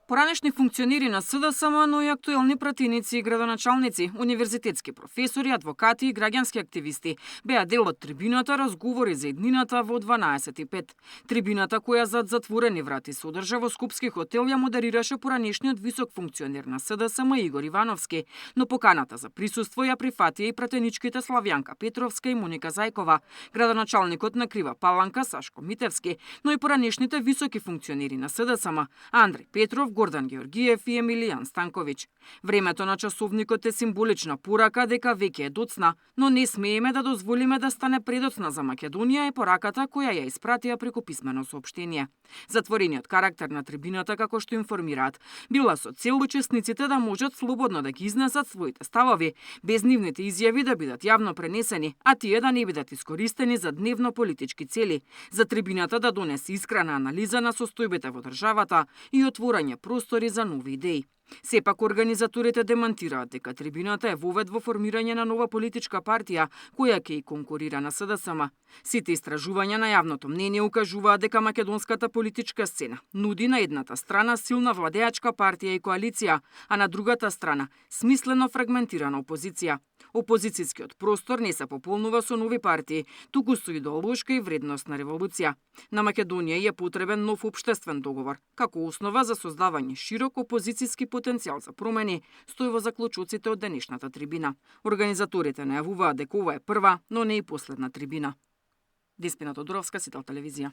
Поранешни функционери на СДСМ, но и актуелни пратеници и градоначалници, универзитетски професори, адвокати и граѓански активисти беа дел од трибината разговори за иднината во 12:05. Трибината која зад затворени врати се одржа во Скопски хотел ја модерираше поранешниот висок функционер на СДСМ Игор Ивановски, но поканата за присуство ја прифатија и пратеничките Славјанка Петровска и Моника Зајкова, градоначалникот на Крива Паланка Сашко Митевски, но и поранешните високи функционери на СДСМ Андреј Петров, Гордан Георгиев и Емилијан Станковиќ. Времето на часовникот е символична порака дека веќе е доцна, но не смееме да дозволиме да стане предоцна за Македонија е пораката која ја испратија преку писмено соопштение. Затворениот карактер на трибината, како што информираат, била со цел учесниците да можат слободно да ги изнесат своите ставови, без нивните изјави да бидат јавно пренесени, а тие да не бидат искористени за дневно политички цели, за трибината да донесе искрена анализа на состојбите во државата и отворање простори за нови идеи. Сепак организаторите демантираат дека трибината е вовед во формирање на нова политичка партија која ќе и конкурира на СДСМ. Сите истражувања на јавното мнение укажуваат дека македонската политичка сцена нуди на едната страна силна владеачка партија и коалиција, а на другата страна смислено фрагментирана опозиција. Опозицијскиот простор не се пополнува со нови партии, туку со идеолошка и вредностна револуција. На Македонија е потребен нов општествен договор, како основа за создавање широк опозицијски потенцијал за промени, стои во заклучоците од денешната трибина. Организаторите најавуваат дека ова е прва, но не и последна трибина. Деспина Тодоровска, Сител телевизија.